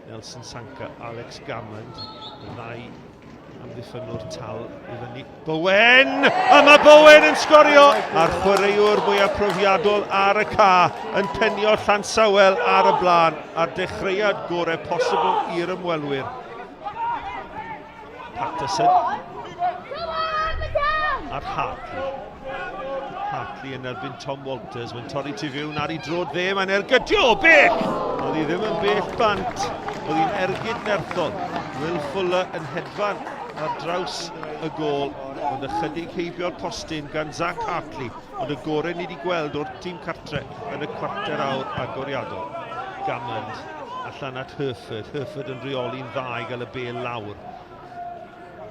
Nelson Sanka, Alex Gammond, y ddau amddiffynnwr tal i fyny. Bowen! A mae Bowen yn sgorio! A'r chwaraewr mwyaf profiadol ar y ca yn penio Llansawel ar y blaen a'r dechreuad gorau posibl i'r ymwelwyr. Patterson. Ar Hartley. Hartley yn erbyn Tom Walters. Mae'n torri tu fewn ar ei drod dde. Mae'n ergydio o bell! Oedd hi ddim yn bell bant. Oedd hi'n ergyd nerthol. Will Fuller yn hedfan ar draws y gôl. Ond ychydig heibio'r postyn gan Zach Hartley. Ond y gorau ni wedi gweld o'r tîm cartre yn y cwarter awr agoriadol. Gammond allan at Herford. Herford yn rheoli'n dda i gael y bel lawr.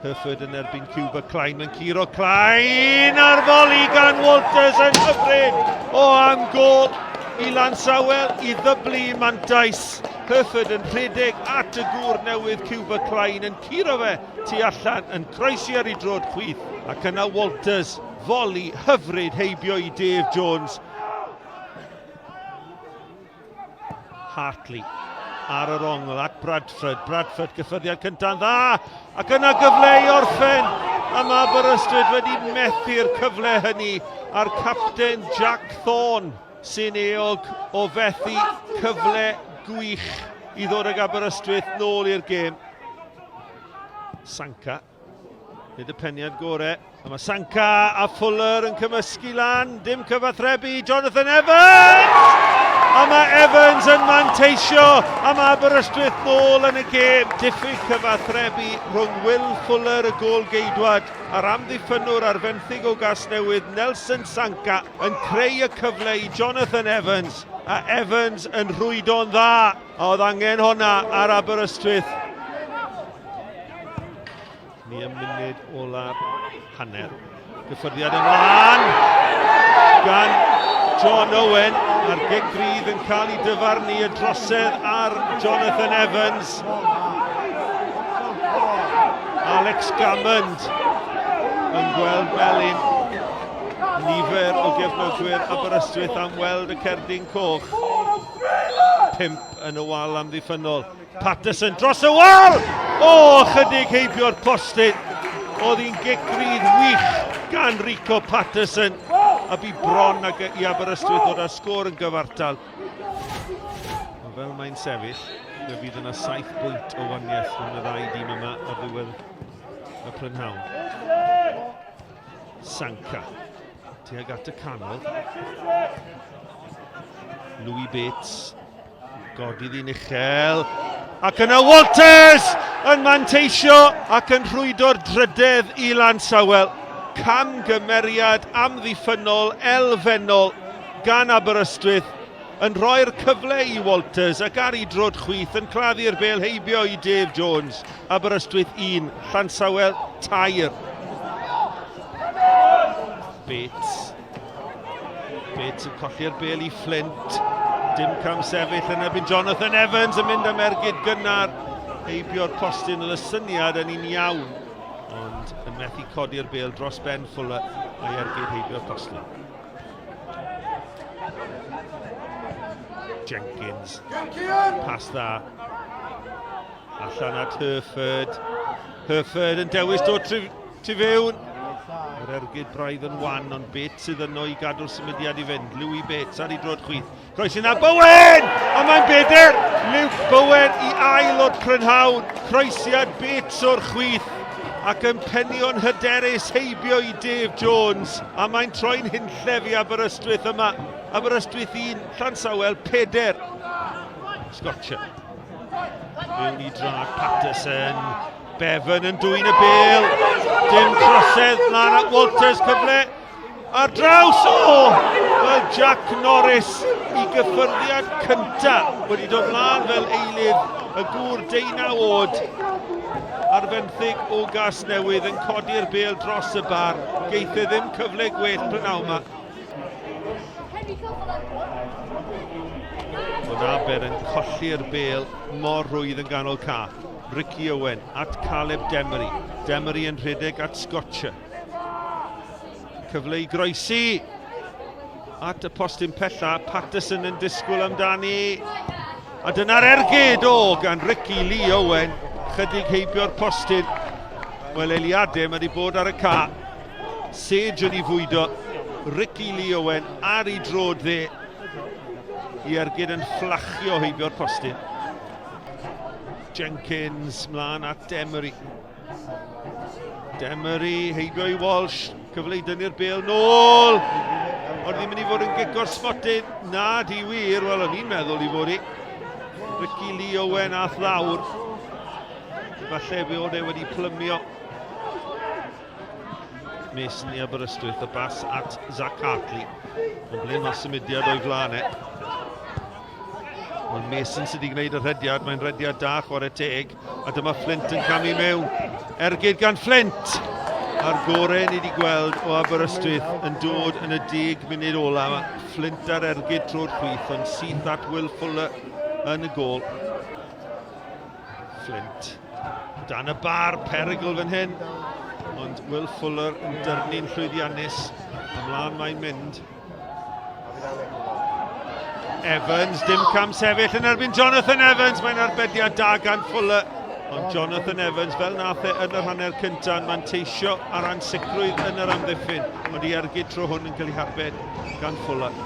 Herford yn erbyn Cuba Klein. Mae'n curo Klein ar foli gan Walters yn hyfryd o am gol i Lansawel i ddyblu mantais. Herford yn rhedeg at y gŵr newydd Cuba Klein yn curo fe tu allan yn croesi ar ei drod chwith. Ac yna Walters foli hyfryd heibio i Dave Jones. Hartley ar yr ongl at Bradford. Bradford gyffyrddiad cynta'n dda ac yna gyfle i orffen a mae Aberystwyth wedi methu'r cyfle hynny a'r capten Jack Thorne sy'n eog o fethu cyfle gwych i ddod ag Aberystwyth nôl i'r gêm. Sanka Nid y peniad gore. A mae Sanka a Fuller yn cymysgu lan. Dim cyfathrebu. Jonathan Evans! A mae Evans yn manteisio. A mae Aberystwyth nôl yn y gêm. Diffyg cyfathrebu rhwng Will Fuller, y gôl geidwad, a'r amddiffynnwr ar fenthyg o Gasnewydd, Nelson Sanka, yn creu y cyfle i Jonathan Evans. A Evans yn rhwydo'n dda. A oedd angen honna ar Aberystwyth. Ni ym munud ola'r hanner. Gyffyrddiad ymlaen gan John Owen a'r gic rydd yn cael ei dyfarnu y drosedd ar Jonathan Evans. Alex Gammond yn gweld melyn nifer o gefnogwyr Aberystwyth am weld y cerdyn coch. Pimp yn y wal amddiffynnol. Patterson dros y wal! O, chydig heibio'r postyn. Oedd hi'n gic rydd wych gan Rico Patterson. A bu bron ag i Aberystwyth ddod â sgôr yn gyfartal. Ond fel mae'n sefyll, fe fydd yna 7 bwynt o waniaeth rhwng y ddau dîm yma ar ddiwedd y prynhawn. Sanka tuag at y canol. Louis Bates Godi ddi'n uchel. Ac yna Walters yn manteisio ac yn rhwydo'r drydedd i Lansawel. Camgymeriad amddiffynnol elfennol gan Aberystwyth yn rhoi'r cyfle i Walters ac ar ei drod chwith yn claddu'r bel heibio i Dave Jones. Aberystwyth 1, Llansawel 3. Bates Bates yn colli'r bel i Flint. Dim cam sefyll yn erbyn Jonathan Evans yn mynd am ergyd gynnar. Heibio'r postyn oedd y syniad yn un iawn. Ond yn methu codi'r bel dros ben Fuller a'i ergyd heibio'r postyn. Jenkins. Pas dda. Allan at Herford. Herford yn dewis dod tu fewn. Yr ergyd braidd yn wan, ond Bates sydd yno i gadw'r symudiad i fynd. Louis Bates ar ei drod chwith. Croesi na Bowen! A mae'n beder! Luke Bowen i ail o'r prynhawn. Croesiad Bates o'r chwith ac yn penio'n hyderus heibio i Dave Jones. A mae'n troi'n hunllef i Aberystwyth yma. Aberystwyth 1, Llansawel 4. Scotcher. Mewn i drad Patterson. Bevan yn dwyn y bel. Dim trosedd mlaen at Walters cyfle. Ar draws o! Wel, Jack Norris i gyffyrddiad cynta wedi dod mlaen fel eilydd y gŵr deunaw oed ar fenthyg o gas newydd yn codi'r bel dros y bar. Geith e ddim cyfle gwell prynhawn yma. Ond Aber yn colli'r bel mor rhwydd yn ganol ca. Ricky Owen at Caleb Demery. Demery yn rhedeg at Scotcher. Cyfle i groesi at y postyn pella. Patterson yn disgwyl amdani. A dyna'r ergyd o gan Ricky Lee Owen. Chydig heibio'r postyn. Wel, eiliadau mae wedi bod ar y ca. Sage yn ei fwydo. Ricky Lee Owen ar ei drod dde. I ergyd yn fflachio heibio'r postyn. Jenkins mlaen at Demery. Demery heibio i Walsh, cyfle i dynnu'r bêl nôl. Ond ddim yn ei fod yn gico'r smotyn. Na, di wir, wel o'n i'n meddwl i fod i. Ricky Lee Owen ath lawr. Falle fe oedd e wedi plymio. Mason i Aberystwyth, y bas at Zach Hartley. Ond ble mae symudiad o'i flaen e? Wel, Mason sydd wedi gwneud y rhediad, mae'n rhediad da, chwarae teg. A dyma Flint yn camu mewn. Ergyd gan Flint! A'r gorau ni wedi gweld o Aberystwyth yn dod yn y 10 munud ola. Flint ar ergyd trwy'r chwith, ond syth at Will Fuller yn y gol. Flint dan y bar, perygl fan hyn. Ond Will Fuller yn dyrnu'n llwyddiannus. Ymlaen mae'n mynd. Evans, dim cam sefyll yn erbyn Jonathan Evans. Mae'n arbediad da gan Fuller. Ond Jonathan Evans, fel nath e yn yr hanner cyntaf, yn manteisio ar ansicrwydd yn yr amddiffyn. Ond i ergyd tro hwn yn cael ei harbed gan Fuller.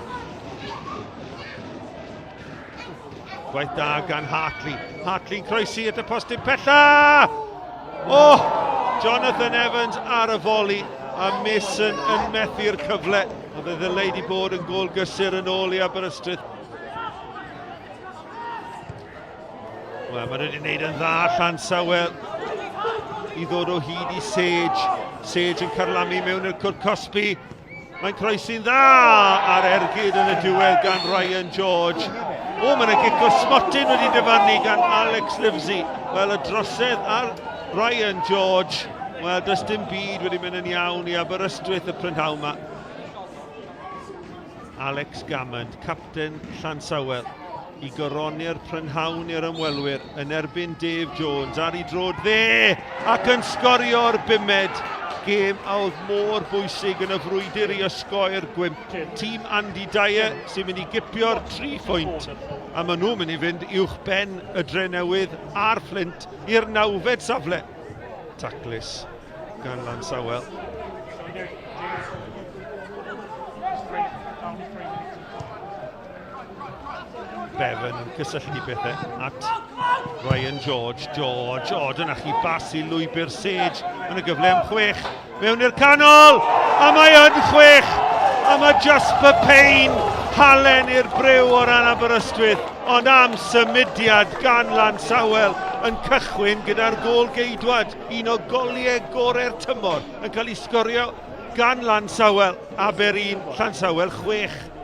Gwaith da gan Hartley. Hartley'n croesi at y postyn pella! Oh! Jonathan Evans ar y foli a Mason yn methu'r cyfle. A fe ddylai wedi bod yn gôl gysur yn ôl i Aberystwyth. Wel, maen nhw wedi gwneud yn dda Llansawel i ddod o hyd i Sage. Sage yn carlamu mewn i'r cwrt cosbi. Mae'n croesi'n dda ar ergyd yn y diwedd gan Ryan George. O, mae'n y gic o smotyn wedi dyfarnu gan Alex Livesey. Wel, y drosedd ar Ryan George. Wel, does dim byd wedi mynd yn iawn i Aberystwyth y prynhawn yma. Alex Gammond, capten Llansawel, i goroni'r prynhawn i'r ymwelwyr yn erbyn Dave Jones ar ei drod dde ac yn sgorio'r bumed gêm a oedd mor bwysig yn y frwydr i osgoi'r gwymp. Tîm Andy Dyer sy'n mynd i gipio'r 3 phwynt a maen nhw'n mynd i fynd uwch ben y Drenewydd a'r Fflint i'r nawfed safle. Taclus gan Lansawel. Bevan yn cysylltu pethau at Ryan George. George, o, dyna chi bas i lwybr Sage. Yn y gyfle am chwech, mewn i'r canol, a mae yn chwech, a mae Jasper Payne halen i'r brew o ran Aberystwyth, ond am symudiad gan Lansawel yn cychwyn gyda'r gôl geidwad, un o goliau gorau'r tymor, yn cael ei sgorio gan Lansawel, Aber 1, Llansawel 6.